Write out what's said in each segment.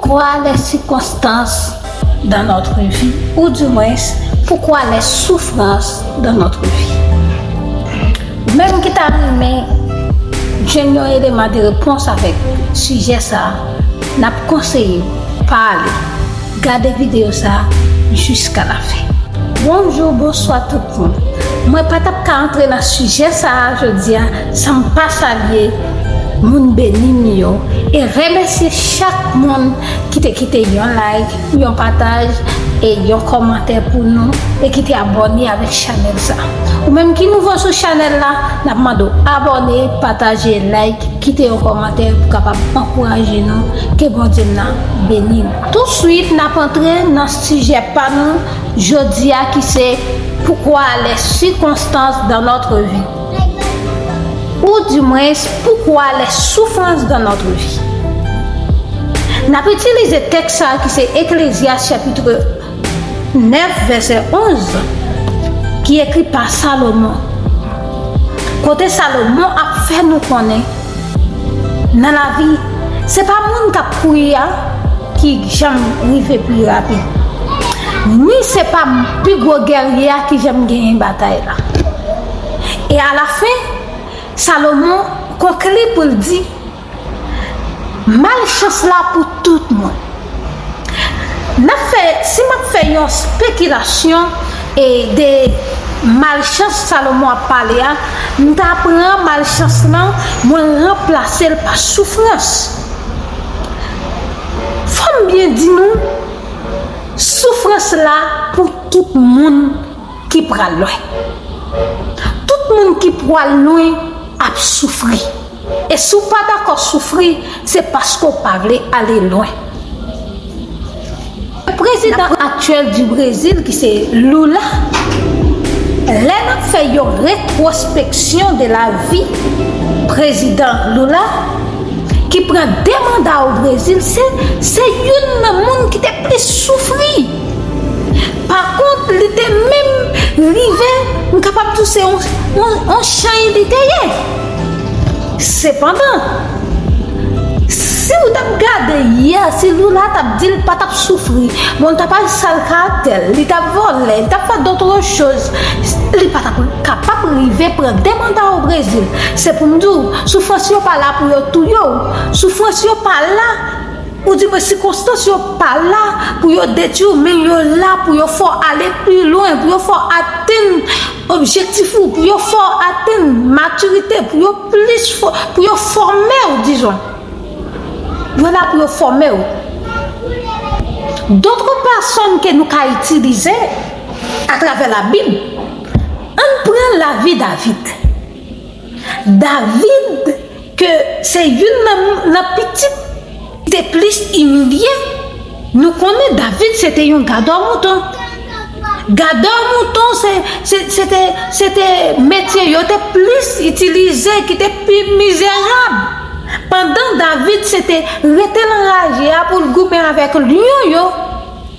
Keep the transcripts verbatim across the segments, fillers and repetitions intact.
Pourquoi les circonstances dans notre vie, ou du moins, pourquoi les souffrances dans notre vie? Ou menm ki ta renmen jwenn yon eleman de repons avèk sijè sa a, n ap konseye w pa ale gade videyo sa a jiska lafen. Bonjou, bonswa tout moun. Mwen pa t ap ka antre nan sijè sa a jodi a san m pa salye moun beni m yo e remèsye chak moun ki te kite yon like, yon pataj e yon kòmantè pou nou e ki te abòne avèk chanèl sa. Ou menm ki nouvo sou chanèl la, n ap mande w abòne, pataje, like, kite yon kòmantè pou kapab ankouraje nou. Ke Bondye m nan beni nou. Touswit, n ap antre nan sijè pa nou jodi a ki se pourquoi les circonstances dans notre vie, ou du moins, pourquoi les souffrances dans notre vie. N ap itilize tèks sa a ki se Eklezyas chapit nèf, vèsè onz, ki ekri pa Salomon. Kote Salomon ap fè nou konnen, nan lavi, se pa moun k ap kouri a ki janm rive pi rapid, ni se pa pi gwo gèrye a ki janm genyen batay la. E alafen, Salomon konkli pou l di, malchans la pou tout moun. N ap fè, si m ap fè yon spekilasyon e de malchans Salomon ap pale a, m ta pran malchans lan, mwen ranplase l pa soufrans. Fò m byen di nou, soufrans la pou tout moun ki pral lwen. Tout moun ki pral lwen ap soufri. E si w pa dakò soufri, se paske w pa vle ale lwen. Prezidan aktyèl di Brezil, ki se Lula, lè n ap fè yon retwospeksyon de lavi prezidan Lula, ki pran de manda o Brezil, se, se youn nan moun ki te plis soufri. Pa kont, li te menm rive, m kapab di w se yon, yon, yon chany li te ye. Sepandan, si w t ap gade yè, si Lula t ap di l pa t ap soufri, bon, l t ap aji sal karaktè l, li t ap vòlè, li t ap fè dòt choz, li pa t ap kapab rive pran de manda o Brezil. Se pou m di w, soufrans yo pa la pou yo touye w. Soufrans yo pa la, ou di mwen, sikonstans yo pa la pou yo detwi w, men yo la pou yo fè w ale pi lwen, pou yo fè w atenn objektif ou, pou yo fè w atenn matirite, pou yo plis fò-, pou yo fòme w, dizon. Yo la pou yo fòme w. Dòt pèsòn ke nou ka itilize atravè Labib, ann pran lavi David. David, ke se youn nan, nan pitit ki te plis imilye, nou konnen David se te yon gadò mouton. Gadò mouton, se, se, se te, se te metye yo te plis itilize, ki te pi mizerab. Pandan David se te rete nan raje a pou l goumen avèk lyon yo,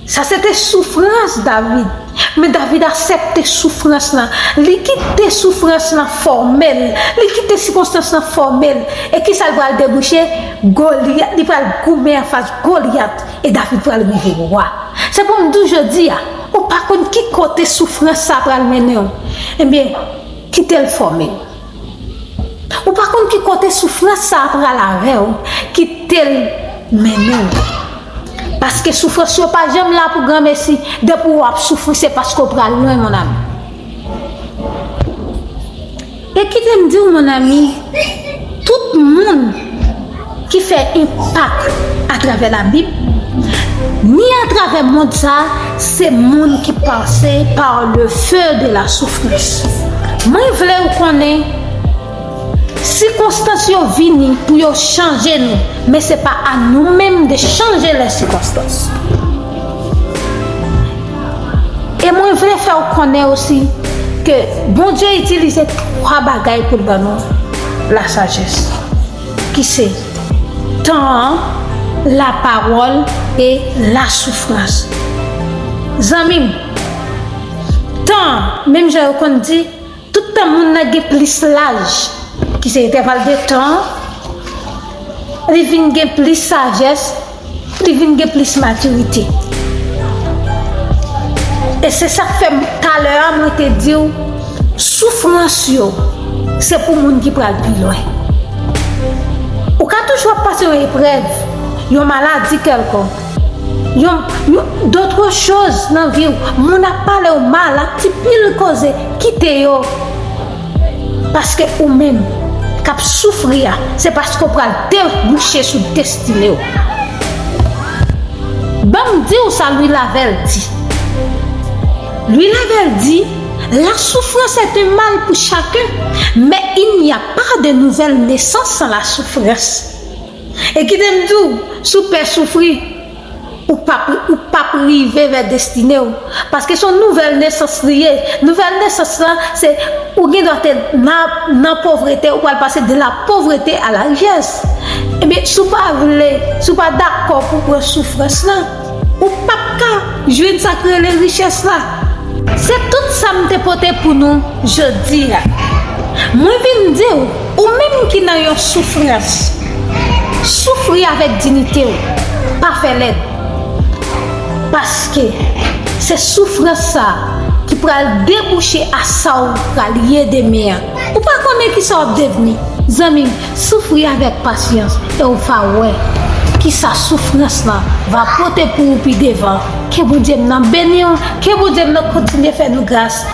sa se te soufrans David. Men David aksepte soufrans lan. Li kite soufrans lan fòme l. Li kite sikonstans lan fòme l. E kisa l pral debouche? Golyat. Li pral goumen anfas Golyat. E David pral rive wa. Se pou m di w jodi a, ou pa konn ki kote soufrans sa pral mennen w. Ebyen, kite l fòme w. Ou pa konn ki kote soufrans sa pral avè w. Kite l mennen w. Paske soufrans yo pa janm la pou granmesi. Depi w ap soufri, se paske w pral lwen, mon ami. E kite m di w, mon ami, tout moun ki fè enpak atravè Labib, ni atravè mond sa, se moun ki pase par le feu de la souffrance. Mwen vle w konnen, sikonstans yo vini pou yo chanje nou, men se pa a nou menm de chanje lè sikonstans. E mwen vle fè w konnen osi ke Bondye itilize twa bagay pou l ban nou lasajès, ki se tan an, lapawòl e lasoufrans. Zanmi m, tan an, menm jan yo konn di, tout tan moun nan gen plis laj, ki se entèval de tan an, li vin gen plis sajès, Li vin gen plis matirite. E se sa k fè m, talè a, mwen te di w, soufrans yo, se pou moun ki pral pi lwen. Ou ka toujou ap pase yon eprèv, yon maladi kèlkonk, yon, yon, dòtre choz nan vi w, moun ap pale w mal, ap di pil koze, kite yo. Paske ou menm k ap soufri a, se paske w pral debouche sou destine w. Ban m di w sa Louis Lavelle di. Louis Lavelle di, la souffrance est un mal pour chacun, mais il n'y a pas de nouvelle naissance sans la souffrance. E kite m di w, si w pè soufri, ou p ap, ou p ap rive vè destine w. Paske se yon nouvèl nesans li ye. Nouvèl nesans lan, se ou gen dwa te nan, nan povrete, ou pral pase de la pauvreté à la richesse. Ebyen, si w pa vle, si w pa dakò pou pran soufrans lan, ou p ap ka jwenn sa k rele richès la. Se tout sa m te pote pou nou jodi a. Mwen vin di w, ou menm ki nan yon soufrans, soufri avèk diyite w, pa fè lèd. Paske se soufrans sa a ki pral debouche a sa w pral ye demen an. Ou pa konnen ki sa w ap devni. Zanmi m, soufri avèk pasyans e w va wè ki sa soufrans lan va pote pou ou pi devan. Ke Bondye m nan beni w, ke Bondye m nan kontinye fè nou gras.